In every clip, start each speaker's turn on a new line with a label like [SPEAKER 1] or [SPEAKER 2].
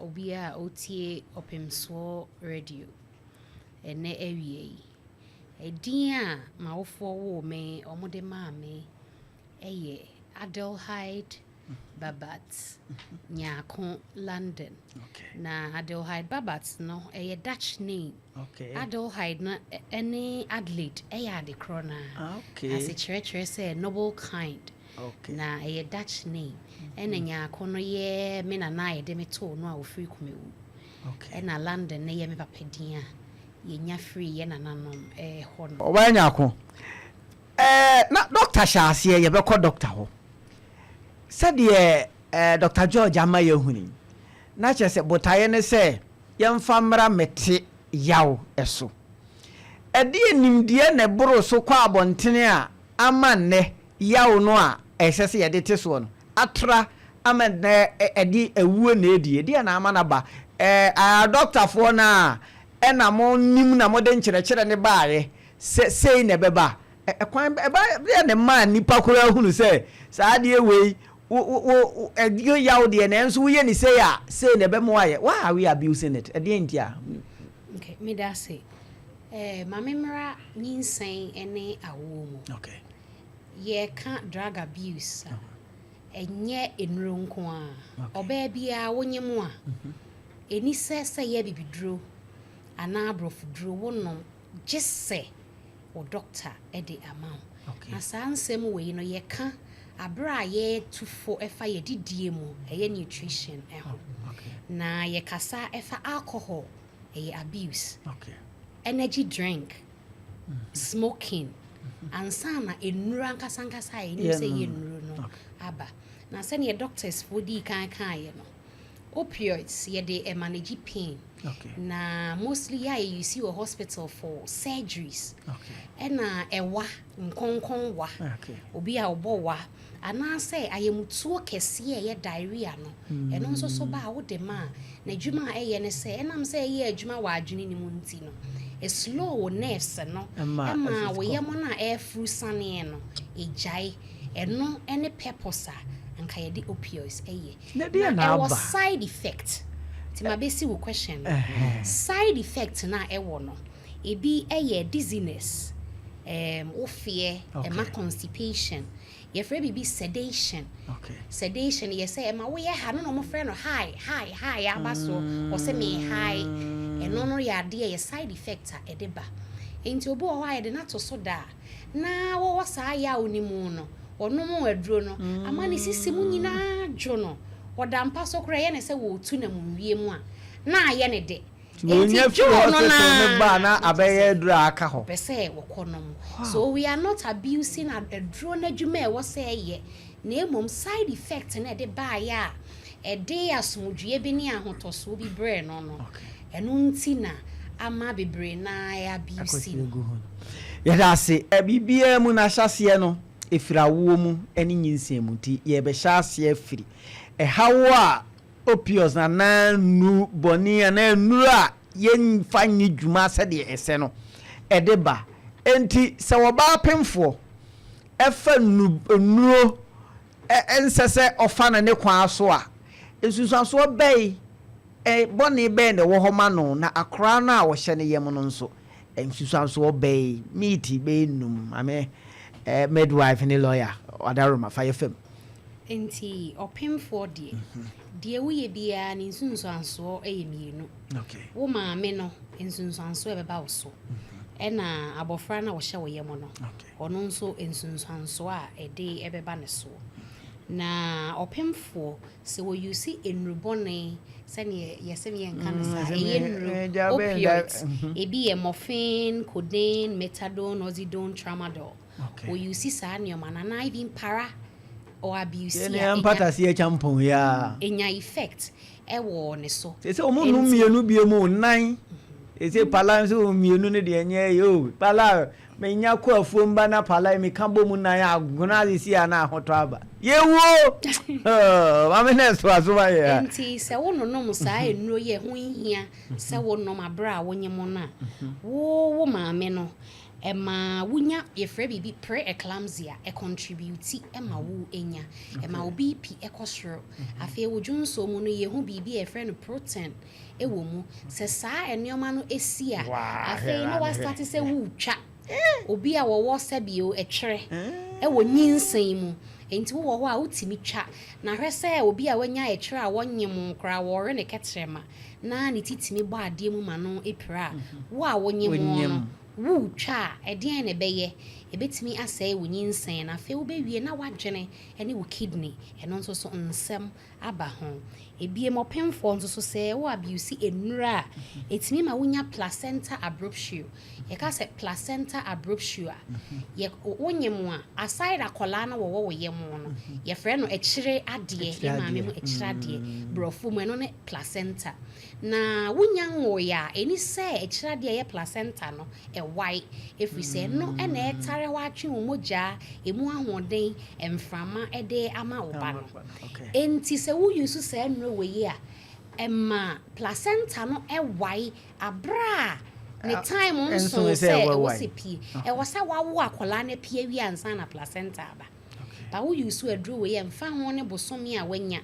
[SPEAKER 1] Obiara a ɔtie Ɔpemsoɔ Radio ɛnɛ awia yi. Ɛdin a m'awofoɔ woo me, wɔde maa me yɛ Adelheid Babat Nyarko London. Na Adelheid Babat no, ɛyɛ Dutch name. Adelheid no ne Adelaide ɛyɛ ade korɔ no ara. Asekyerɛkyerɛ sɛ noble kind. Na ɛyɛ Dutch name. Ɛna Nyarko no yɛ me nana a yɛde me too no a ɔfiri Kumawu. Ɛna London no yɛ me papa din a yɛnya firi yɛ nananom hɔ no.
[SPEAKER 2] Ɔbaa Nyarko, ɛɛ na doctor hyɛ aseɛ, yɛbɛkɔ doctor hɔ. Sɛdeɛ ɛɛ Doctor George ama yɛahunu yi, na kyerɛ sɛ botaeɛ ne sɛ yɛmfa mmra mete yaw so. Ɛdeɛn nimdeɛ na ɛboro so kɔ abɔntene a ama nnɛ yaw no a ɛsɛ sɛ yɛde te soɔ no atra ama nnɛ ɛde awuo na ɛredi? Ɛdeɛn na ama no aba? Ɛɛ adɔktafoɔ no a ɛna monim na mode nkyerɛkyerɛ no baeɛ sɛ sei na ɛbɛba? Ɛkwan bɛn na ɛmaa nnipa koraa hunu sɛ saa adeɛ wei wo wo wo ɛyɛ yaw deɛ nanso woyɛ no sei a sei na ɛbɛma woayɛ? Why are we abusing it? Ɛdeɛn nti a?
[SPEAKER 1] Okay, meda ase. Eh, ma me mmra nyinsɛn ne awoɔ mu. Yɛreka drug abuse a, ɛnyɛ nnuro nko ara. Ɔbaa biara wonyem a, ɛni sɛ sɛ ɛyɛ abibiduro anaa aborɔfoduro wonom gye sɛ wo dɔkta de ama wo. Na saa nsɛm wei no yɛka aberɛ a yɛtu fo fa yɛdidie mu, ɛyɛ nutrition ho. Na yɛkasa fa alcohol, ɛyɛ abuse, energy drink, smoking, ansa na nnuro ankasa ankasa a yɛnim sɛ ɛyɛ nnuro no aba. Na sɛdeɛ doctors foɔ dii kan kaeɛ no, opioids yɛde manage pain. Na mostly yɛ a yɛ use wɔ hospital for surgeries. Ɛna ɛwa, nkɔnkɔn wa, obi a ɔbɔ wa, anaasɛ ayɛmutuo kɛseɛ a ɛyɛ diarrhea no, ɛno nso so ba a wode ma a, n'adwuma a ɛyɛ ne sɛ, ɛnam sɛ ɛyɛ adwuma wɔ adwene no mu nti no, ɛslow wo nerves no, ɛma wo yam no a ɛrefuru saneɛ no, ɛgyae. Ɛno ne purpose a anka yɛde opioids yɛ.
[SPEAKER 2] Na deɛ
[SPEAKER 1] Na
[SPEAKER 2] na
[SPEAKER 1] ɛwɔ
[SPEAKER 2] aba?
[SPEAKER 1] side effect. Nti mabɛsi wo question no. Side effect no a ɛwɔ no, ebi yɛ dizziness, wo feɛ, ɛma constipation. Yɛfrɛ biribi sedation. Sedation yɛ sɛ ɛma woyɛ ha no na wɔfrɛ no high, high, high aba soɔ. Ɔsɛ me high. Ɛno no yɛ adeɛ, yɛ side effect a ɛde ba. Nti obi wɔ hɔ a yɛde no ato so da a, na wɔwɔ saa yaw no mu no, ɔnom aduro no, ama ne sisi mu nyinaa dwo no. Ɔda mpa so koraa, ɛyɛ no sɛ wɔretu nam wiem a, na ayɛ no dɛ.
[SPEAKER 2] Nti wɔnya
[SPEAKER 1] Enti
[SPEAKER 2] firi
[SPEAKER 1] dwo no
[SPEAKER 2] hospital no ba a
[SPEAKER 1] no
[SPEAKER 2] na
[SPEAKER 1] ara,
[SPEAKER 2] abɛyɛ aduro a aka hɔ.
[SPEAKER 1] ɔpɛ sɛ wɔkɔnom. So we are not abusing aduro no adwuma a ɛwɔ sɛ ɛyɛ, na mmom side effect no a ɛde baeɛ a ɛde asomdwoeɛ bi ne ahotɔsoɔ bi brɛɛ no no, ɛno nti na ama bebree no ara abuse no.
[SPEAKER 2] Yɛda ase. Biribiara mu no ahyɛaseɛ no ɛfiri awoɔ mu ne nyinsɛn mu nti yɛrebɛhyɛ aseɛ afiri ɛhaw a opioids anaa nnuru bɔne anaa nnuru a yɛmfa nyɛ dwuma sɛdeɛ ɛsɛ no ɛde ba. Enti sɛ ɔbaa pemfoɔ ɛfa nnuro ɛnsɛ sɛ ɔfa no ne kwan so a, nsunsuansoɔ bɛn, bɔne bɛn na ɛwɔ hɔ ma no, na akoraa no a ɔhyɛ ne yam no nso, nsunsuansoɔ bɛn? Meet bɛyɛ nnum, maame midwife ne lawyer, Ɔdaroma, fa yɛ fam.
[SPEAKER 1] Nti ɔpemfoɔ deɛ, deɛ woyɛ biara ne nsunsuansoɔ yɛ mmienu. Wo maame no, nsunsuansoɔ a ɛbɛba wo so, ɛna abɔfra no a ɔhyɛ wo yam no, ɔno nso nsunsuansoɔ a ɛde ɛbɛba ne soɔ. Na ɔpemfoɔ, sɛ wɔ use nnuru bɔne, sɛdeɛ yɛsɛ yɛnka no saa, ɛyɛ nnuru, opioids, ebi yɛ morphine, codeine, methadone, oxydone, tramadol. Wɔ use saa nneɛma no, anaa even para or abuse a, ɛnya effect ɛwɔ ne so.
[SPEAKER 2] Sɛ wɔn num mmienu bio mu nnan, ɛsɛ pala nso mmienu no deɛ nyɛ yɛ o, pala Menya kɔ afuom ba na palae meka bɔ mu nan agona sisi a na ahotɔ aba. Yɛwuo! Maame nurse toa so ma yɛn ha.
[SPEAKER 1] Enti sɛ wononom saa nnuro yi a ɛho nhia sɛ wonom aberɛ a wonyem no a, wo wo maame no, Ɛma wonya, yɛfrɛ biribi pre-eclampsia, ɛcontribute ma wo nya. Ɛma wo BP kɔ soro. Afei wo dwonsɔ mu no, yɛhu biribi a yɛfrɛ no protein wɔ mu. Sɛ saa nneɛma no si a, afei na woastart sɛ woretwa. Obi a wɔwɔ sɛbio ɛtwerɛ wɔ nyinsɛn mu. Nti wowɔ hɔ a wotumi twa. Na hwɛ sɛ obi a wanya ɛtwerɛ a wɔnyem koraa, wɔre ne kɛtrɛma na ne ti tumi bɔ adeɛ mu ma no pira a, wo a wonyem no, wotwa a, ɛdeɛn na ɛbɛyɛ? Ɛbɛtumi asɛe wo nyinsɛn na afei wobɛwie na woadwene ne wo kidney, ɛno nso so nsɛm aba ho. Ebiem, ɔpemfoɔ nso so, sɛ wo abuse nnuro a, ɛtumi ma wonya placenta abruptio. Yɛka sɛ placenta abruptio a, yɛ wonyem a, aside akwadaa no wɔwɔ wo yam no, yɛfrɛ no akyire adeɛ, yɛ maame mu akyire adeɛ. Borɔfo mu ɛno ne placenta. Na wonya nwoeɛ a, ɛni sɛ akyire adeɛ a ɛyɛ placenta no ɛwae. Ɛfiri sɛ ɛno ɛna ɛtare hɔ atwe wo mogya, emu ahoɔden, mframa ɛde ama wo ba no. Enti sɛ woyi so saa nnuro wɔ yi a, ɛma placenta no ɛwae abere a ne time nso sɛ ɛwɔ sɛ pie. Ɛwɔ sɛ wawo akwadaa no pie wie ansa na placenta aba. Ba woyi so aduro wɔ yi a, mfa ho ne bosome a wanya,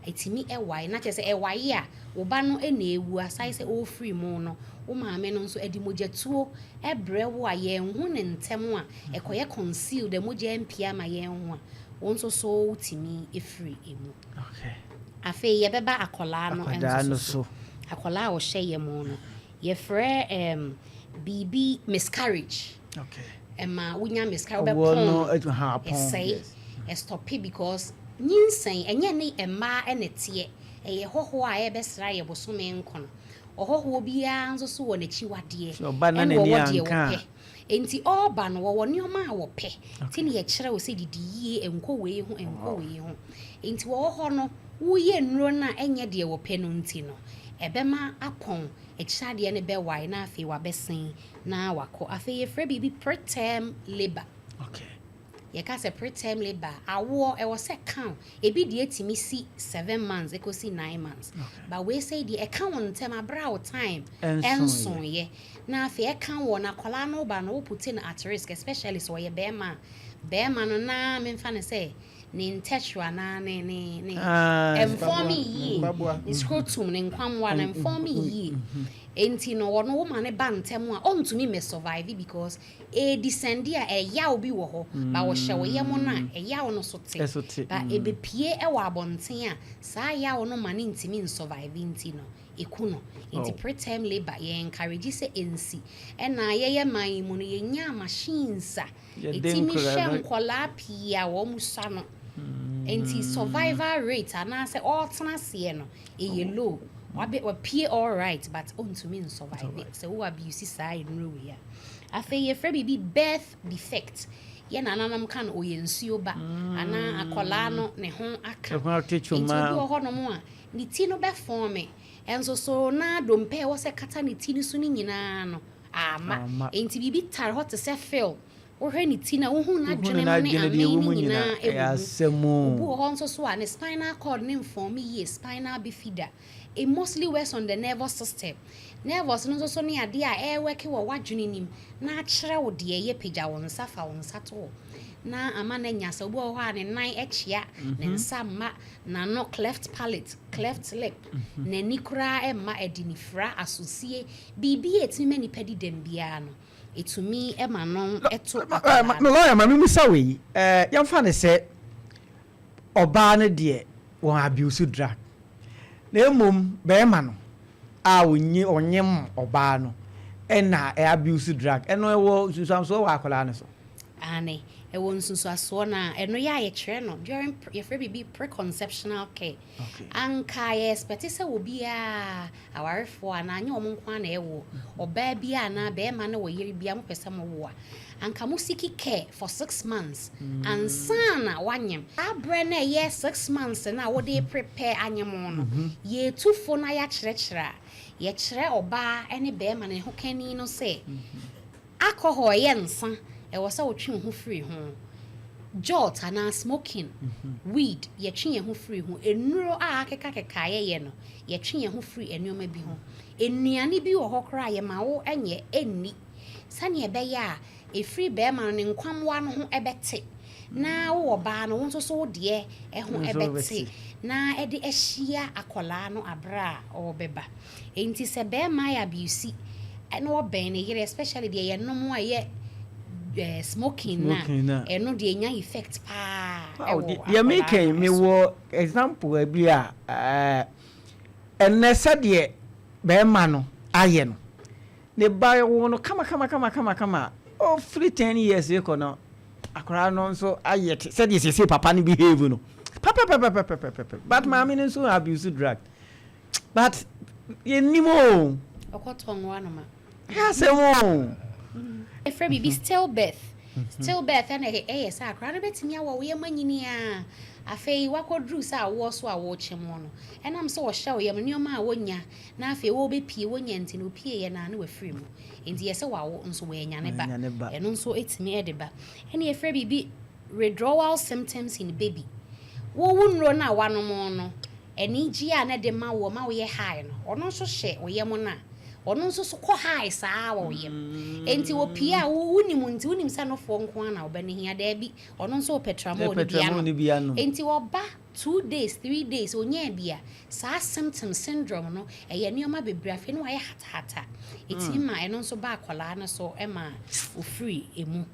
[SPEAKER 1] ɛtumi ɛwae. Na kyerɛ sɛ ɛwae a, wo ba no ɛna ewu asae sɛ ɔrefiri mu no, wo maame no nso ɛde mogyatuo ɛbrɛ wo a yɛnhu ne ntɛm a ɛkɔyɛ concealed, mogya mpia ama yɛnhu a, wo nso so wotumi efiri emu. Afei yɛbɛba akwadaa no nso so. Akwadaa a ɔhyɛ yɛn mu no, yɛfrɛ biribi miscarriage. Ɛma wonya miscarriage, wobɛpɔn, ɛsɛe, ɛstop, because nyinsɛn ɛnyɛ ne mmaa ɛna teɛ. Ɛyɛ hɔhoɔ a ɛbɛsra yɛ bosome nkono. Ɔhɔhoɔ biara nso so wɔ n'akyiwadeɛ ɛna wɔwɔ deɛ wɔpɛ. Nti ɔreba no, wɔwɔ nneɛma a wɔpɛ. Nti ne yɛkyerɛ wo sɛ didi yie, nkɔ wei ho, nkɔ wei ho. Nti wɔwɔ hɔ no, woyɛ nnuro no a ɛnyɛ deɛ wɔpɛ no nti no, ɛbɛma apɔn akyiradeɛ no bɛwae na afei wabɛsen na wakɔ. Afei yɛfrɛ biribi preterm labour. Yɛka sɛ preterm labour, awoɔ ɛwɔ sɛ ka ebi deɛ tumi si 7 months ɛkɔsi 9 months, but wei sɛ deɛ ɛka wo ntɛm abere a wo time ɛnsoeɛ na afei ɛka wɔ na akwadaa no ba no, wo put no at risk, especially sɛ ɔyɛ bɛrima a, bɛrima no na memfa no sɛ ne ntɛhyew anaa ne ɛnfɔmi yie, ne scrotum, ne nkwammoa no ɛnfɔmi yie. Nti no ɔno wo ma ne ba ntɛm a, ɔntumi mɛ survive because ɛdescend a, ɛyaw bi wɔ hɔ ba wɔhyɛ wo yam no a, ɛyaw no so te ba ɛbɛpie ɛwɔ abɔnten a, saa yaw no ma ne ntumi nsurvive, nti no ɛku no. Nti preterm labour, yɛ encourage sɛ ɛnsi. Ɛna yɛyɛ man yi mu no, yɛnya machines a ɛtumi hwɛ nkɔlaa pii a wɔn sua no, nti survival rate anaasɛ ɔretena aseɛ no ɛyɛ low. Wabe wapie all right, but ɔntumi nsurvive sɛ wo abuse saa nnuro wei a. Afei yɛfrɛ biribi birth defect. Yɛ nananom ka no ɔyɛ nsuo ba anaa akɔlaa no ne ho aka. Nti obi wɔ hɔnom a ne ti no bɛfɔɔme, ɛnso so na dompe a ɛwɔ sɛ kata ne ti no so no nyinaa no ama. Nti biribi tare hɔ te sɛ film. Wohwɛ ne ti na wohu n'adwene no ne amen no nyinaa ɛwɔ mu. Obi wɔ hɔ nso so a ne spinal cord ne nfɔɔme yie, spinal bifida. It mostly works on the nervous system. Nervous no nso so ne adeɛ a ɛɛwork wɔ w'adwene nim na akyerɛ wo deɛ ɛyɛ pagya wo nsa, fa wo nsa to hɔ na ama no anya. Sɛ obi wɔ hɔ a ne nan akyia, ne nsa mma n'ano, cleft palate, cleft lip, n'ani koraa ɛmma, ɛde ne fira asosie, biribi a ɛtumi ma nipa di dɛm biara no, ɛtumi ma no ɛto akwadaa
[SPEAKER 2] no. Lawyer, maame musa wei, yɛmfa ne sɛ ɔbaa no deɛ wɔn abuse drug, na mmom bɛrima no a onye ɔnyem ɔbaa no ɛna ɛ abuse drug, ɛno ɛwɔ nsunsuansoɔ wɔ akwadaa no so?
[SPEAKER 1] Ane, ɛwɔ nsunsuasoɔ no a ɛno yɛ a yɛkyerɛ no during yɛfrɛ biribi preconceptional care. Anka yɛ expect sɛ obiara awarefoɔ anaa nyɛ ɔmo nko ara na ɛwɔ ɔbaa bi anaa bɛrima ne wɔ yere bi a mopɛ sɛ mowo a, anka mo seek care for 6 months ansa na wanyem. Saa berɛ no a ɛyɛ 6 months no a wode prepare anyem no, yɛtu fo na yɛakyerɛkyerɛ a yɛkyerɛ ɔbaa ne bɛrima ne ho kani no sɛ alcohol yɛ nsa, ɛwɔ sɛ wotwe wo ho firi ho. Jot anaa smoking weed, yɛtwe yɛn ho firi ho. Nnuro a akekakeka yɛyɛ no, yɛtwe yɛn ho firi nneɛma bi ho. Nnuane bi wɔ hɔ koraa yɛma wo nyɛ ɛnni. Sɛnea ɛbɛyɛ a ɛfiri bɛrima no ne nkwammoa no ho ɛbɛte, na wowɔ baa no, wo nso so wo deɛ ɛho
[SPEAKER 2] nso
[SPEAKER 1] ɛbɛte
[SPEAKER 2] bɛte.
[SPEAKER 1] Na ɛde ahyia akwadaa no aberɛ a ɔrebɛba. Nti sɛ bɛrima yɛ abuse ɛna ɔbɛn ne yere, especially deɛ yɛnom a ɛyɛ smoking na
[SPEAKER 2] Smoking na.
[SPEAKER 1] Ɛno deɛ nya effect paa
[SPEAKER 2] Wow,
[SPEAKER 1] ɛwɔ
[SPEAKER 2] deɛ
[SPEAKER 1] akwadaa
[SPEAKER 2] meka
[SPEAKER 1] no so.
[SPEAKER 2] mewɔ example bi a ɛnɛ sɛdeɛ bɛrima no ayɛ no, ne ba wo no kama kama kama kama kama, ɔfiri 10 years rekɔ no, akwaraa no nso ayɛ te sɛdeɛ sese papa no behave no pɛpɛpɛpɛpɛpɛpɛ, but maame no nso abuse drug, but yɛnim o.
[SPEAKER 1] Ɔkɔtɔ nwa noma.
[SPEAKER 2] Ɛyɛ asɛm o.
[SPEAKER 1] Ɛfrɛ biribi stillbirth. Stillbirth ɛna ɛyɛ sɛ akwaraa no bɛtumi awɔ wo yam anyini a, afei wakɔduru sɛ awoɔ so a wɔrekyem wo no, ɛnam sɛ wɔhyɛ wo yam nneɛma a wɔnya na afei wɔbɛpie wɔnya nti no, opie yɛ naa ne wafiri mu, nti yɛ sɛ wawo nso wɔanya ne ba.
[SPEAKER 2] Wɔanya ne ba.
[SPEAKER 1] Ɛno nso ɛtumi ɛde ba. Ɛne yɛfrɛ biribi withdrawal symptoms in baby. Wowu nnuro no a wanom no, anigye a na de ma wo ma woyɛ high no, ɔno nso hyɛ wo yam no a, ɔno nso so kɔ high saa wɔ wo yam. Enti wɔpie a, wonim, nti wonim sɛ nofoɔ nko ara na wobɛ no hia. Daabi, ɔno nso wɔ tramol no bi
[SPEAKER 2] tramol no bi anom.
[SPEAKER 1] Enti ɔba 2 days, 3 days, onyaa bi a, saa symptom syndrome no ɛyɛ nneɛma bebree. Afei no wayɛ hatahata, ɛtumi ma ɛno nso ba akwadaa no so ma ofiri emu.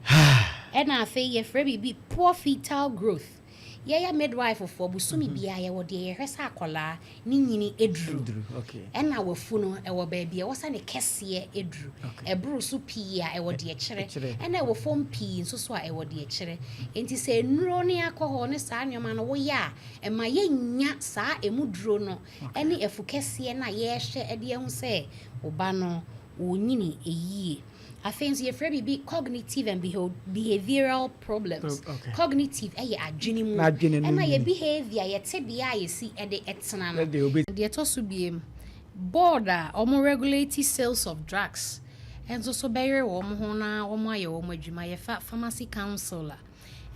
[SPEAKER 1] Ɛna afei yɛfrɛ biribi poor fetal growth. Yɛyɛ midwife foɔ, bosome biara yɛwɔ deɛ yɛhwɛ sɛ akwadaa ne nyini eduru.
[SPEAKER 2] Duru, okay.
[SPEAKER 1] Ɛna wafu no ɛwɔ baabi a ɛwɔ sɛ ne kɛseɛ eduru. Ɛboro so pii a, ɛwɔ deɛ kyerɛ.
[SPEAKER 2] Kyerɛ.
[SPEAKER 1] Ɛna ɛwɔ fam pii nso so a, ɛwɔ deɛ kyerɛ. Nti sɛ nnuro ne alcohol ne saa nneɛma no woyɛ a, ɛma yɛnya saa emu duro no ɛne afu kɛseɛ no a yɛrehwɛ ɛde ɛho sɛ ɔba no ɔnyini eyie. Afei nso yɛfrɛ biribi cognitive and behavioral problems. Cognitive ɛyɛ adwene mu.
[SPEAKER 2] N'adwene no
[SPEAKER 1] ɛna yɛ
[SPEAKER 2] mu.
[SPEAKER 1] Behavior, yɛte bea a yɛsi ɛde ɛtena no.
[SPEAKER 2] Ɛde obi
[SPEAKER 1] Deɛ ɛtɔ so biem, board a wɔn regulate sales of drugs nso so bɛyere wɔn ho na wɔn ayɛ wɔn adwuma. Yɛfa Pharmacy Council a,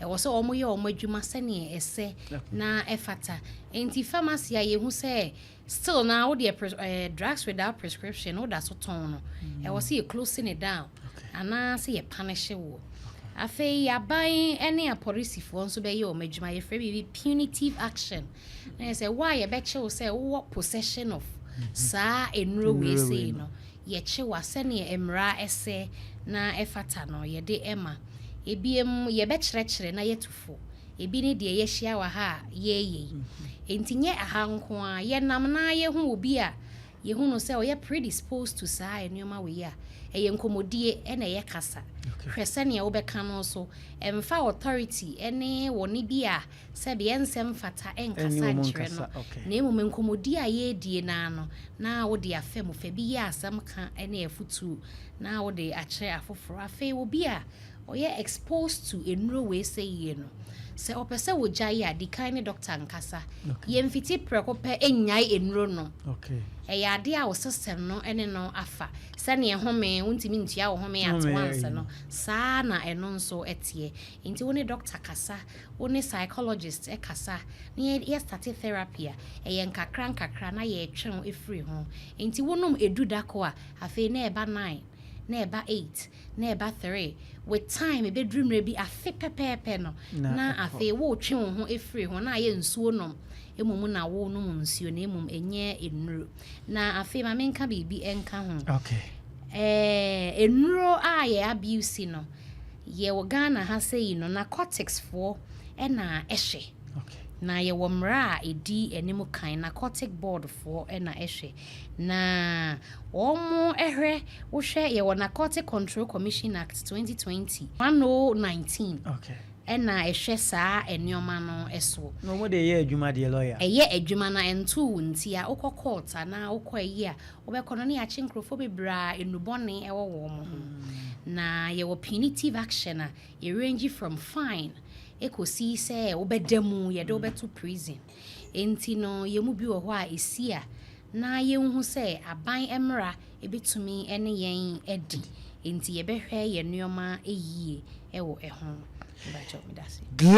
[SPEAKER 1] ɛwɔ sɛ wɔn yɛ wɔn adwuma sɛnea ɛsɛ na ɛfata. Nti pharmacy a yɛhu sɛ still na wodeɛ drugs without prescription woda so tɔn no, ɛwɔ sɛ yɛ closing it down anaasɛ yɛ punish wɔ. Afei aban ne apolisifoɔ nso bɛyɛ wɔn adwuma. Yɛfrɛ biribi punitive action, na yɛ sɛ wo a yɛbɛkye wo sɛ wowɔ possession of saa nnuro wei
[SPEAKER 2] nnuro
[SPEAKER 1] sei
[SPEAKER 2] wei
[SPEAKER 1] no, yɛkye wa sɛneɛ mmara ɛsɛ na ɛfata no yɛde ɛma. Ebiem yɛbɛkyerɛkyerɛ na yɛtu fo. Ebi ne deɛ yɛahyia wɔ ha a yɛɛyɛ yi. Nti nyɛ aha nko a yɛnam na yɛhu obi a yɛhu no sɛ ɔyɛ predisposed to saa nneɛma wei a, ɛyɛ nkɔmmɔdie ɛna ɛyɛ kasa. Hwɛ sɛnea wobɛka no so, ɛmfa authority ɛne wɔne bi a sɛbi ɛnsɛm fata ɛnkasa
[SPEAKER 2] Ɛne wɔn
[SPEAKER 1] nkyerɛ no.
[SPEAKER 2] nkasa, okay.
[SPEAKER 1] Na mmom nkɔmmɔdie a yɛredie naa no na wode afa mu fa bi yɛ asɛm ka ne afotuo na wode akyerɛ afoforɔ. Afei obi a ɔyɛ exposed to nnuro wei sɛ yie no, sɛ ɔpɛ sɛ wɔgyae a, di kan ne doctor nkasa. Yɛmfiti prɛko pɛ nnyae nnuro no. Ɛyɛ adeɛ a wo system no ne no afa sɛneɛ home wontumi ntua wo home at
[SPEAKER 2] home,
[SPEAKER 1] once
[SPEAKER 2] ɛyi.
[SPEAKER 1] no saa na ɛno nso ɛteɛ. Nti wo ne doctor kasa, wo ne psychologist ɛkasa na yɛ start therapy a, ɛyɛ nkakra nkakra na yɛtwe wo ɛfiri ho. Nti wonom 10 dako a, afei na ɛba 9, na ɛba 8, na ɛba 3. With time ɛbɛduru mmerɛ bi, afe pɛpɛɛpɛ no
[SPEAKER 2] na
[SPEAKER 1] na
[SPEAKER 2] ɛkɔ.
[SPEAKER 1] Afei wotwe wo ho ɛfiri ho na ayɛ nsuo nom mmom na wonom nsuo na mmom ɛnyɛ nnuro. Na afei ma menka biribi ɛnka ho. Nnuro a yɛ abuse no, yɛwɔ Ghana ha sɛ yi no, narcotics foɔ ɛna ɛhwɛ. Na yɛwɔ mmara a ɛdi anim kan, Narcotic Board foɔ ɛna ɛhwɛ na wɔn ɛhwɛ. Wohwɛ, yɛwɔ Narcotic Control Commission Act 2020 1019 ɛna ɛhwɛ saa nneɛma no ɛsoɔ.
[SPEAKER 2] Na wɔn de yɛ adwuma deɛ, lawyer.
[SPEAKER 1] Ɛyɛ adwuma na ɛnto wo nti a wokɔ court anaa wokɔ ayi a wobɛkɔ no ne yɛakye nkurɔfoɔ bebree a nnubɔne ɛwɔ wɔn ho. Na yɛwɔ punitive action a yɛ from fine ɛkɔsi sɛ wobɛda mu, yɛde wobɛto prison. Enti no yɛn mu bi wɔ hɔ a ɛsi a na yɛnhu sɛ aban mmara ɛbɛtumi ne yɛn adi, enti yɛbɛhwɛ yɛn nneɛma yie ɛwɔ ɛho.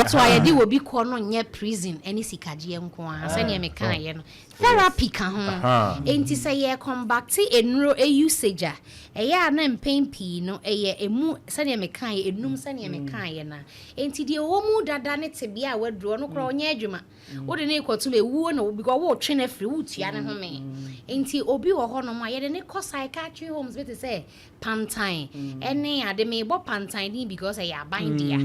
[SPEAKER 1] So a yɛde obi kɔ no nyɛ prison ne sikagyeɛ nko ara sɛdeɛ mekaeɛ no, therapy ka ho. Enti sɛ yɛ combat nnuro usage a, ɛyɛ a na mpɛn pii no ɛyɛ ɛmu sɛdeɛ mekaeɛ, ɛnum sɛdeɛ mekaeɛ no a. Enti deɛ ɔwɔ mu dada ne tebea a waduru, ɔno koraa ɔnyɛ adwuma. Wode no rekɔto mu, ɛwuo na because woretwe no afiri, woretua ne home. Enti obi wɔ hɔnom a yɛde no kɔ psychiatry homes bi te sɛ Pantan ne ade, merebɔ Pantan din because ɛyɛ aban dea.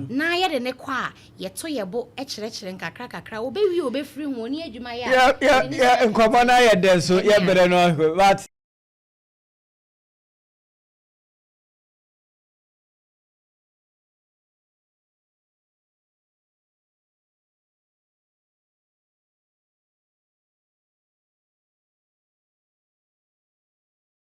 [SPEAKER 1] Na yɛde no kɔ a, yɛto yɛn bo kyerɛkyerɛ nkakra kakra, ɔbɛwie a ɔbɛfiri ho, ɔnni adwuma yɛ a,
[SPEAKER 2] yɛde no sika. Nkɔmmɔ no ayɛ dɛ nso yɛbrɛ no but.